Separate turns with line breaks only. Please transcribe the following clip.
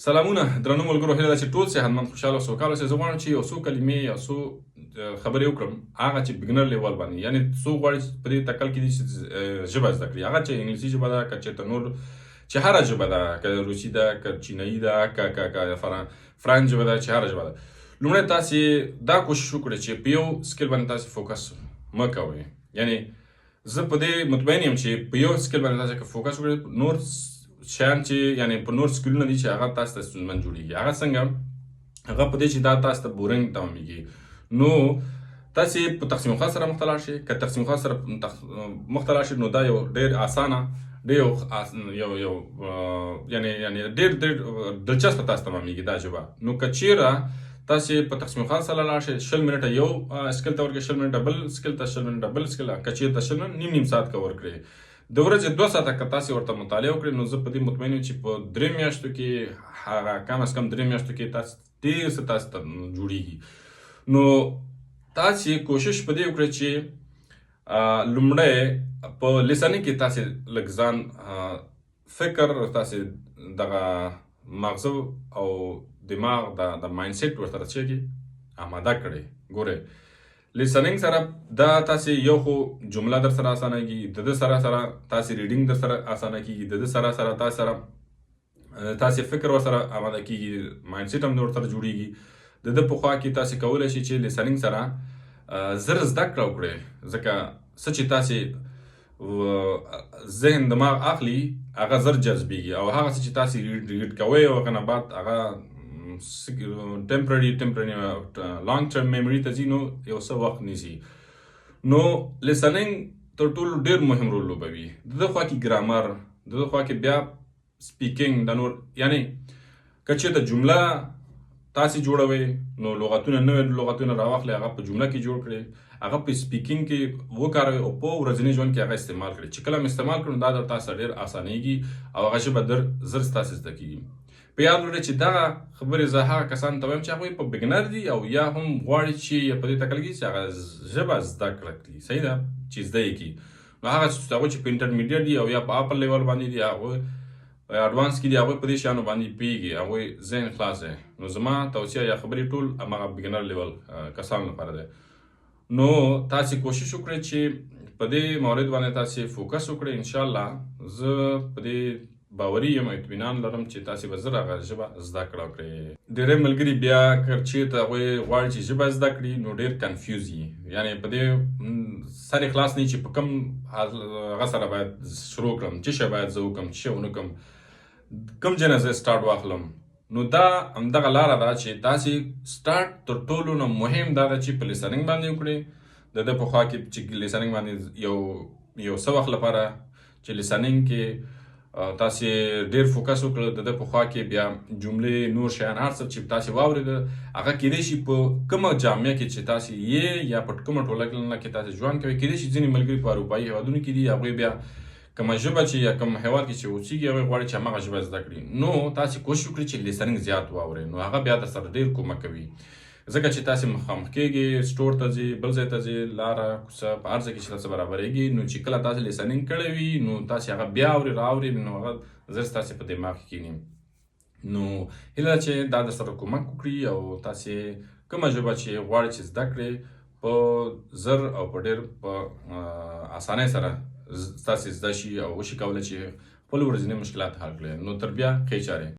سلامونه درنو ملګرو، هیله ده چې ټول صحتمند، خوشحاله او سوکاله اوسئ. زه غواړم چې یو څو کلمې یا څو خبرې وکړم، هغه چې beginner level باندې، یعنی څوک غواړي چې په دې تکل کې دي چې ژبه زده کړي، هغه چې انګلیسي ژبه ده که چېرته نور چې هره ژبه ده، که روسي ده که چینایي ده که فرانس ژبه ده، چې هره ژبه ده، لومړی تاسې دا کوشش وکړئ چې په یو skill باندې تاسې focus مه کوئ. یعنی زه په دې مطمئن یم چې په یو skill باندې تاسو که focus وکړئ، نور شیان چې یعنی په نور skill ونه دي چې هغه تاسو ته ستونزمن جوړیږي. هغه څنګه؟ هغه په دې چې دا تاسو ته boring تمامېږي. نو تاسو په تقسیم اوقات سره مخته لاړ شئ. که تقسیم اوقات سره مخته لاړ شئ، نو دا یو ډېر اسانه، ډېر یو یو یو یعنی ډېر ډېر دلچسپه تاسو تمامېږي دا ژبه. نو که چیرې تاسو په تقسیم اوقات سره لاړ شئ، 20 منټه یو skill ته ورکړئ، 20 منټه بل skill ته، 20 منټه بل skill، که چیرته 20 منټه، نیم نیم ساعت که ورکړئ، د ورځې 2 ساعته که تاسو ورته مطالعه وکړئ، نو زه په دې مطمئن یم چې په 3 میاشتو کې، هغه کم از کم 3 میاشتو کې تاسو ډېر څه تاسو ته جوړیږي. نو تاسو کوشش په دې وکړئ چې لومړی په listening کې تاسو لږ ځان فکر، تاسو دغه مغزه او دماغ د mindset ورسره چې آماده کړئ. ګوره، listening سره دا تاسو یو خو جمله در سره اسانه کیږي، د ده سره سره تاسو reading در سره اسانه کیږي، د ده سره سره تاسو سره تاسو فکر ورسره آماده کیږي، mindset هم ورسره جوړیږي. د ده په خوا کې تاسو کولای شئ چې listening سره زر زده کړه وکړئ، ځکه څه چې تاسو ذهن دماغ اخلي هغه زر جذبیږي، او هغه څه چې تاسو read کوئ او هغه نه بعد هغه temporary long term memory ته ځي، نو یو څه وخت نیسي. نو listening تر ټولو ډیر مهم رول لوبوي. د ده خوا کې ګرامر، د ده خوا کې بیا speaking، د نور، یعنی که چېرته جمله تاسې جوړوئ، نو لغتونه، نوې لغتونه راواخلئ، هغه په جمله کې جوړ کړئ، هغه په speaking کې وکاروئ او په ورځني ژوند کې هغه استعمال کړئ. چې کله مې استعمال کړو، دا در تاسو ډېر اسانېږي او هغه ژبه در زر ستاسې زده کېږي. په یاد ولرئ چې دغه خبرې زه هغه کسان ته وایم چې هغوی په beginner دي او یا هم غواړي چې په دې تکل کې چې هغه ژبه زده کړه کړي، صحیح ده چې زده یې کړي. نو هغه هغوی چې په intermediate دي او یا په upper level باندې دي، هغوی advance کې دي، هغوی په دې شیانو باندې پوهېږي، هغوی ذهن خلاص دی. نو زما توصیه یا خبرې ټول هماغه beginner level کسانو لپاره دی. نو تاسې کوشش وکړئ چې په دې مورد باندې تاسې focus وکړئ. انشاءالله زه په دې باوري یم، اطمینان لرم چې تاسې به زر هغه ژبه زده کړه وکړئ. ډېری ملګري بیا که چېرته هغوی غواړي چې ژبه زده کړي، نو ډېر confuse وي، یعنی په دې سر یې خلاص نه چې په کوم هغه سره باید شروع کړم، چې شی باید زه وکړم، چې شی ونه کړم، کوم ځای نه زه start واخلم. نو دا همدغه لاره ده چې تاسې start تر ټولو نه مهم دا ده چې په listening باندې وکړئ. د ده په خوا کې چې listening باندې یو یو څه وخت لپاره چې listening کې تاسې ډیر focus وکړ، د ده په خوا کې بیا جملې، نور شیان، هر څه چې تاسې واورېده، هغه کېدای شي په کومه جامعه کې چې تاسې یې یا په کومه ټولنه کې تاسې ژوند کوئ. کېدای شي ځینې ملګري په اروپایي هېوادونو کې دي، هغوی بیا کومه ژبه چې یا کوم هېواد کې چې اوسېږي، هغوی غواړي چې هماغه ژبه زده کړي. نو تاسې کوشش وکړئ چې listening زیات واورئ، نو هغه بیا در سره ډیر کومک کوي، ځکه چې تاسې مخامخ کېږئ، store ته ځئ، بل ځای ته ځئ، لاره کوڅه، په هر ځای کې چې تاسو برابرېږي، نو چې کله تاسې listening کړی وي، نو تاسې هغه بیا اورئ رااورئ، نو هغه زر ستاسې په دماغ کې کښېني. نو هیله ده چې دا در سره کومک وکړي او تاسې کومه ژبه چې غواړئ چې زده کړئ، په زر او په ډېر په اسانۍ سره ستاسې زده شي او وشي کولی چې خپل ورځني مشکلات حل کړئ. نو تر بیا، ښې چارې.